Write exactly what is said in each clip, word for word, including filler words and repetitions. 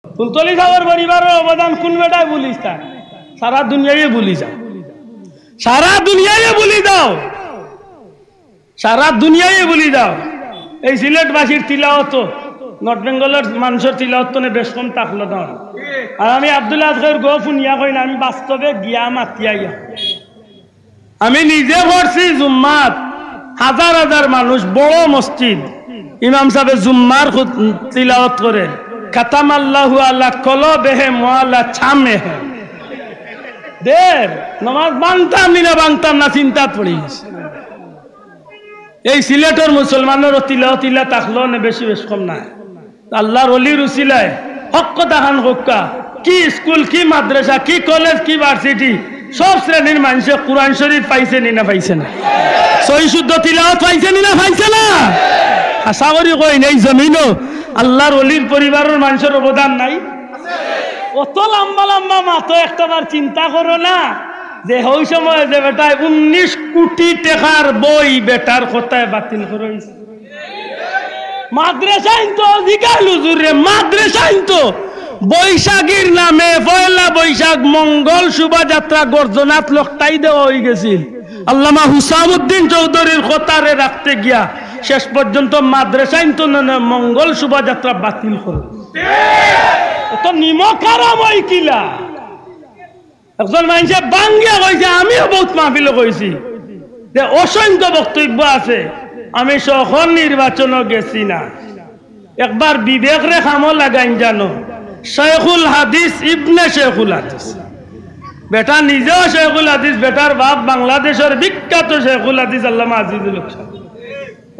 ফুলতলি সাবর পরিবারর অবদান কুন বেটায় ভুলিছ তা? সারা দুনিয়ায় ভুলি যাও, সারা দুনিয়ায় ভুলি যাও, সারা দুনিয়ায় ভুলি যাও। এই সিলেটবাসীর তিলাওয়াত, নর্থ বেঙ্গলর মানষর তিলাওয়াত থনে বেশ কম থাকলো না। আর আমি আব্দুল আজগর গো হুনিয়া কই না, আমি বাস্তবে গিয়া মাতিয়া আইয়া। আমি নিজে পড়ছি জুম্মাত, হাজার হাজার মানুষ, বড় মসজিদ, ইমাম সাবে জুম্মার খুত-, তিলাওয়াত করে, "খাতামাল্লাহু আলা কলবিহিম ওয়া আলা সামইহিম।" দের নমাজ ভাঙতাম নি না ভাঙতাম না, চিন্তাত পড়ি গেছি। এই সিলেটর মুসলমানর তিলাওয়াত ইলা থাকলো না, বেশি বেশ কম নায়। আল্লার অলির উসিলায় হক কথাখান কউক্কা। কি স্কুল, কি মাদ্রাসা, কি কলেজ, কি ভার্সিটি, সব শ্রেণীর মানষে কুরআন শরীফ পাইছে নি না পাইছে না? সহি শুদ্ধ তিলাওয়াত পাইছে নি না পাইছে না? আশা করি কই নাই জমিনো আল্লার অলির পরিবারর মানষর অবদান নাই? অত লম্বা লম্বা মাতো, একটাবার চিন্তা করো না যে হউ সময় যে বেটায় উনিশ কুটি টেকার বই বেটার কথায় বাতিল করা অইছে। মাদ্রাসাইন তো জিগাইল হুজুররে, মাদ্রাসাইন তো বৈশাখীর নামে পয়লা বৈশাখ মঙ্গল শোভাযাত্রা গর্জনাত লকটাই দেওয়া অইগেছিল। আল্লামা হুসামউদ্দিন চৌধুরীর কথারে রাখতে গিয়া শেষ পর্যন্ত মাদ্রাসাইন তো না, না, মঙ্গল শোভাযাত্রা বাতিল করে। অত নিমক হারাম অই কিলা? একজন মানষে ভাঙ্গিয়া কইছে, আমিও বউত মাহফিলো কইছি যে অসংখ্য বক্তব্য আছে, আমি সখন নির্বাচনো গেছি না। একবার বিবেকরে কামো লাগাইন জানো, শেখুল হাদিস, ইবনে শেখুল হাদিস। বেটা নিজেও শেখুল হাদিস, বেটার বাপ বাংলাদেশর বিখ্যাত শেখুল হাদিস আল্লামা আজিজুল হক সাব।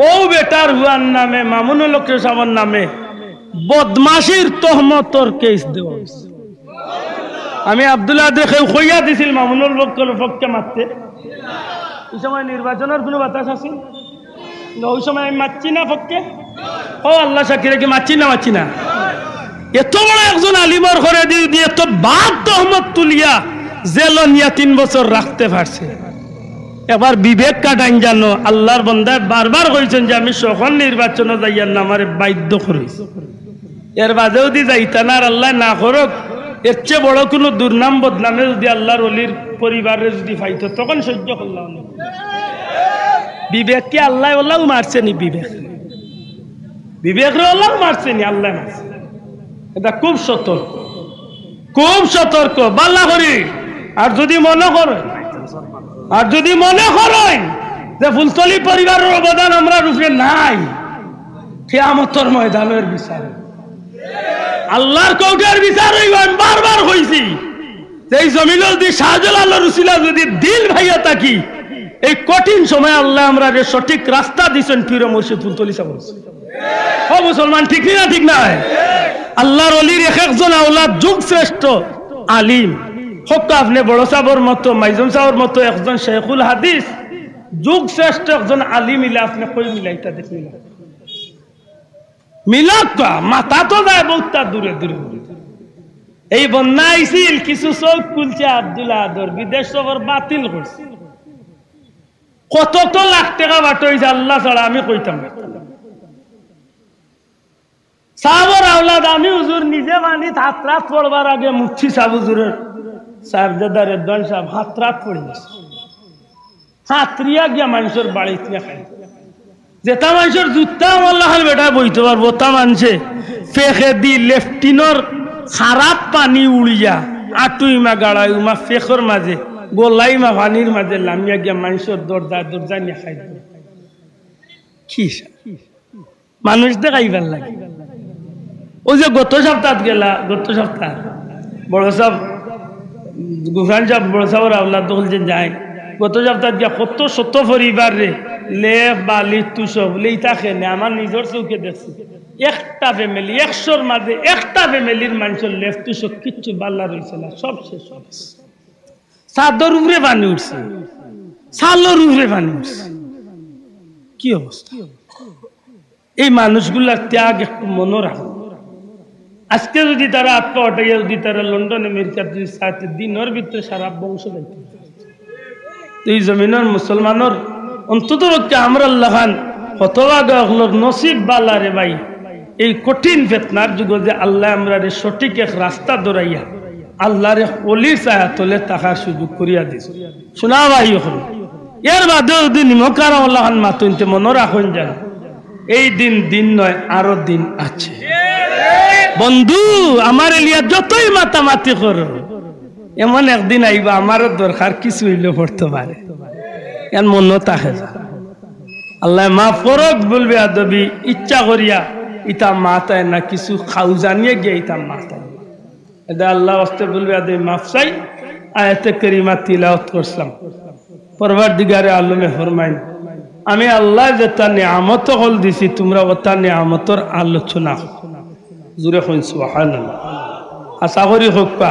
অউ বেটার পুয়ার নামে, মামুনুল হক সাবর নামে বদমাশির তহমতর কেস দেওয়া অইছে। আমি আব্দুল আহাদরে কেউ কইয়া দিছিল মামুনুল হকর পক্ষে মাততে? ই সময় নির্বাচনর কুনু বাতাস আছিল? অউ সময় আমি মাতছি না পক্ষে? ও আল্লা সাক্ষী রাখি মাতছি না, মাতছি না? এত বড় একজন আলিমর ঘরে দি, দি এত বাদ তহমত তুলিয়া জেলো নিয়া তিন বছর রাখতে পারছে। একবার বিবেক খাটাইন জানো, আল্লার বন্দায় বারবার কইছইন যে আমি সখন নির্বাচনো যাইয়ার না, আমারে বাধ্য করইছে। এর বাদে যুদি যাইতা না আর আল্লায় না করউক, এর চেয়ে বড় কুনু দুর্নাম বদনামে যুদি আল্লার অলির পরিবাররে যুদি পাইতো, তখন সহ্য করলাম না। বিবেকরে আল্লায় অলাউ মারছে নি, বিবেক, বিবেকরে অলাউ মারছে নি, আল্লায় মারছে। ইটা খুব সতর্ক, খুব সতর্ক, বালা করি। আর যুদি মনো করইন, আর যুদি মনো করইন যে ফুলতলি পরিবারর অবদান আমরার উপরে নাই, কিয়ামতর ময়দানো এর বিচার অইবো। আল্লার কোর্টে এর বিচার অইবো। আমি বারবার কইছি যে ই জমিনো যুদি শাহজালালর উসিলা যুদি দিল পাইয়া থাকি, এই কঠিন সময় আল্লায় আমরারে সঠিক রাস্তা দিছইন পীর মুর্শিদ ফুলতলি সাবর। ও মুসলমান, ঠিক নি না? ঠিক নায়? আল্লার অলির এক একজন আওলাদ যুগ শ্রেষ্ঠ আলিম। হক আপনে বড় সাবর মতো, মাইজুম সাবর মতো একজন শেখুল হাদিস, যুগ শ্রেষ্ঠ একজন আলিম ইলা আপনে কই মিলাইতা দেখি না? মিলাউক্কা, মাতা তো যায় বউততা দূরে দূরে। এই বন্যা আইছিল, কিছু চউখ খুলছে আব্দুল আহাদর, বিদেশ সফর বাতিল করছে। কত তো লাখ টেকা বাটইছে আল্লা ছাড়া আমি কইতাম না। সাবর আওলাদ আমি হুজুর নিজে পানিত হাতরাত পড়বার আগে মুফতি সাব হুজুরর সাহেবজাদা রেদওয়ান সাব হাতরাত পড়ি গেছে। হাতরিয়া গিয়া মানষর বাড়িত গিয়া খাই। যেতা মানষর জুতা আমার লাখান বেটায় বইতো পারবো, অতা মানষে ফেকেদি লেফটিনর খারাপ পানি উড়িয়া আটুইমা গাড়াইমা ফেকর মাজে, গলাইমা পানির মাজে লামিয়া গিয়া মানষর দরজায় দরজায় নিয়া খাই। কি সা-, মানুষ দেখাইবার লাগি। অউ যে গত সাপ্তাত গেলা, গত সাপ্তা বড় সাব, গুফরান সাব, বড় সাবর আওলাদ দখল যে যায়, গত সাপ্তাত গিয়া কত শত পরিবাররে লেপ, বালিশ, তুষক, লেইতা খেনে, আমার নিজর চউখে দেখছি। একটা ফ্যামিলি, একশোর মাজে একটা ফ্যামিলির মানষর লেপ, তুষক কিচ্ছু বালা রইছে না, সব শেষ অই গেছে। ছাদর উপরে পানি উঠছে, চালর উপরে পানি উঠছে। কি অবস্থা? এই মানুষগুলার ত্যাগ একটু মনো রাখো। আজকে যুদি তারা আত-পা উঠাইয়া যুদি তারা লন্ডন আমেরিকাত যুদি চায়, দিনর ভিতরে সারা বংশ যাইতো। তো ই জমিনর মুসলমানর অন্তত পক্ষে আমরার লাখান হতভাগা অকলর নসিব বালা রে ভাই। এই কঠিন ফিতনার যুগো যে আল্লায় আমরারে সঠিক এক রাস্তা ধরাইয়া আল্লাহর এক অলির ছায়া তলে থাকার সুযোগ করিয়া দিছইন। শুনা ভাই অকল, এর বাদেও যদি নিমক আরাম অলাখান মাতইন তে মনো রাখইন যেন, এই দিন দিন নয়, আরো দিন আছে। বন্ধু, আমারে লইয়া যতই মাতামাতি করো, এমন একদিন আইবা, আমারও দরকার কিছু অইলে পড়তো পারে, এন মনো থাকে যা। আল্লায় মাফ করউক, ভুল বেয়াদবি ইচ্ছা করিয়া ইতা মাতায় না, কিছু খাউ জানিয়া গিয়া ইতা মাতায়। এতে আল্লাহর ওয়াস্তে ভুল বেয়াদবি মাফ চাই। আয়াতে কারিমা তিলাওয়াত করছিলাম। পরওয়ারদিগারে আলমে ফরমাইন, আমি আল্লায় যেতা নিয়ামত অকল দিছি, তুমরা অতা নিয়ামতর আলোচনা করো। জুরে কইন সুবহানাল্লাহ। আশা করি কউক্কা।